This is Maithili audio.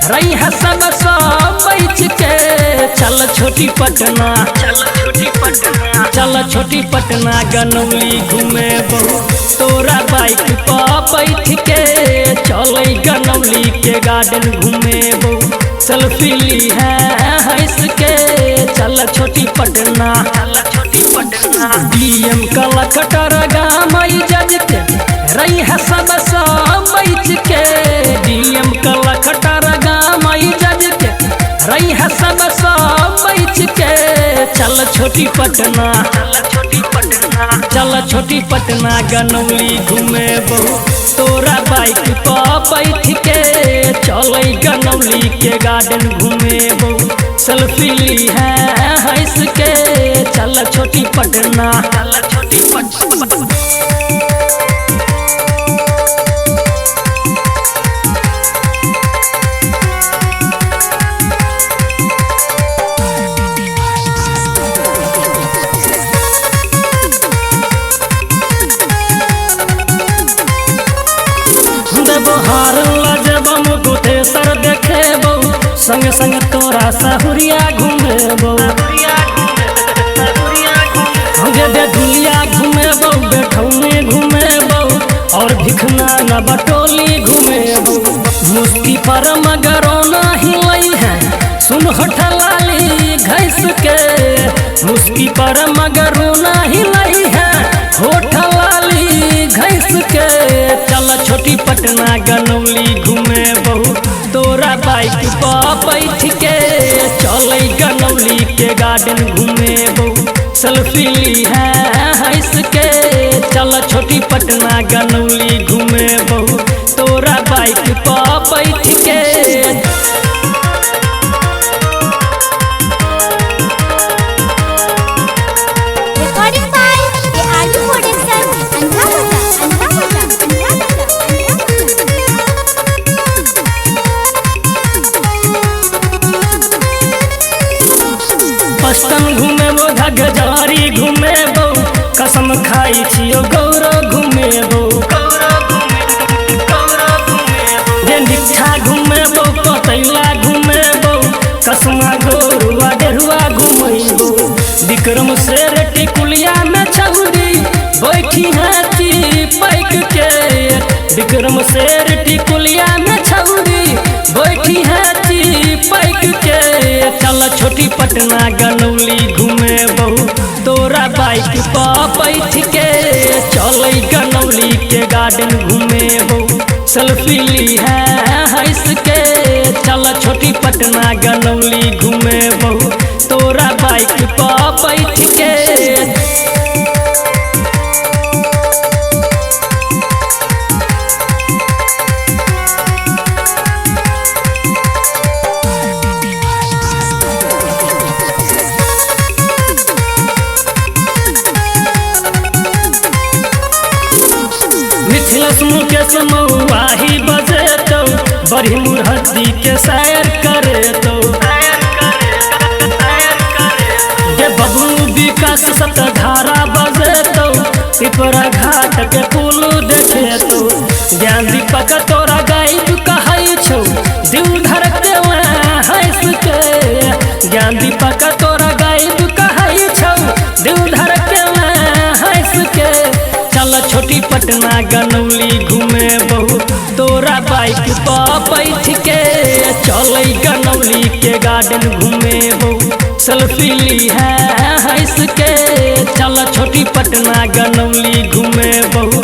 रही है सब सब बच के। चल छोटी पटना, चल छोटी पटना, चल छोटी पटना गनौली घूमे बहु तोरा बाइक पर बैठ के। चल गनौली के गार्डन घूमे बहु सेल्फी ली है हंस के। चल छोटी पटना, चल छोटी पटना। डीएम कलकटर गामई जज के रही है सब सब बच के। डीएम कलकटर गामई जज के रही है सब सब बच के। चल छोटी पटना, चल छोटी पटना, चल छोटी पटना गनौली घूमे बहु तोरा बाइक पर बैठ के। चल गनौली के गार्डन घूमे बहु सेल्फी ली है हंस के। चल छोटी पटना, चल छोटी पटना। संग संग तोरा सहुरिया घूमेबो, दुलिया घूमेबो, बैठौने घूमेबो और भिखना न बटोली घूमेबो। मुस्की पर मगरो नाही लई है सुन होठलाली घैस के। मुस्की पर मगरो नाही लई है होठलाली घैस के। चल छोटी पटना गनौली घूमे बहु तोरा बाइक पर बैठ के। चल गनौली के गार्डन घूमे बहु सेल्फी ली है हंस के। चल छोटी पटना गनौली घूमे बहु तोरा बाइक पर बैठ के। Recording by ARU Production, Andhra Bazaar, Andhra Bazaar, Andhra Bazaar, Andhra Bazaar। पश्तन घूमेबो, घगजारी घूमेबो, कसम खाई छियो गौरव घूमेबो, दीक्षा घूमेबो, पतैला घूमेबो, कसमा गोरुआ डेरुआ घूमेबो। विक्रम शेर टिकुलिया में छौरी बैठी हाथी पैक के। विक्रम शेर टिकुलिया में छौरी बैठी हाथी पैक के। चल छोटी पटना गनौली घूमे बहु तोरा बाइक पर बैठ के। चल गनौली के गार्डन घूमे बहु सेल्फी ली है हंस के। चल छोटी पटना गनौली घूमे बहु तोरा बाइक पर बैठ के। मिथिलेश मुकेश मौआही बजेतौ, बड़ी मुरहदी के शायर करेतौ। गे बबलू विकास सतधारा बजेतौ, पिपरा घाट के पुल देखेतौ। ज्ञान दीपक तोरा गायब कहै छौ दिल धड़के हंस के। ज्ञान दीपक तोरा गायब कहै छौ दिल धड़के हंस के। चल छोटी पटना गनौली घूमे बहु तोरा बाइक पर बैठ के। चल गनौली के गार्डन घूमे बहु सेल्फी ली है हंस के। चल छोटी पटना गनौली घूमे बहु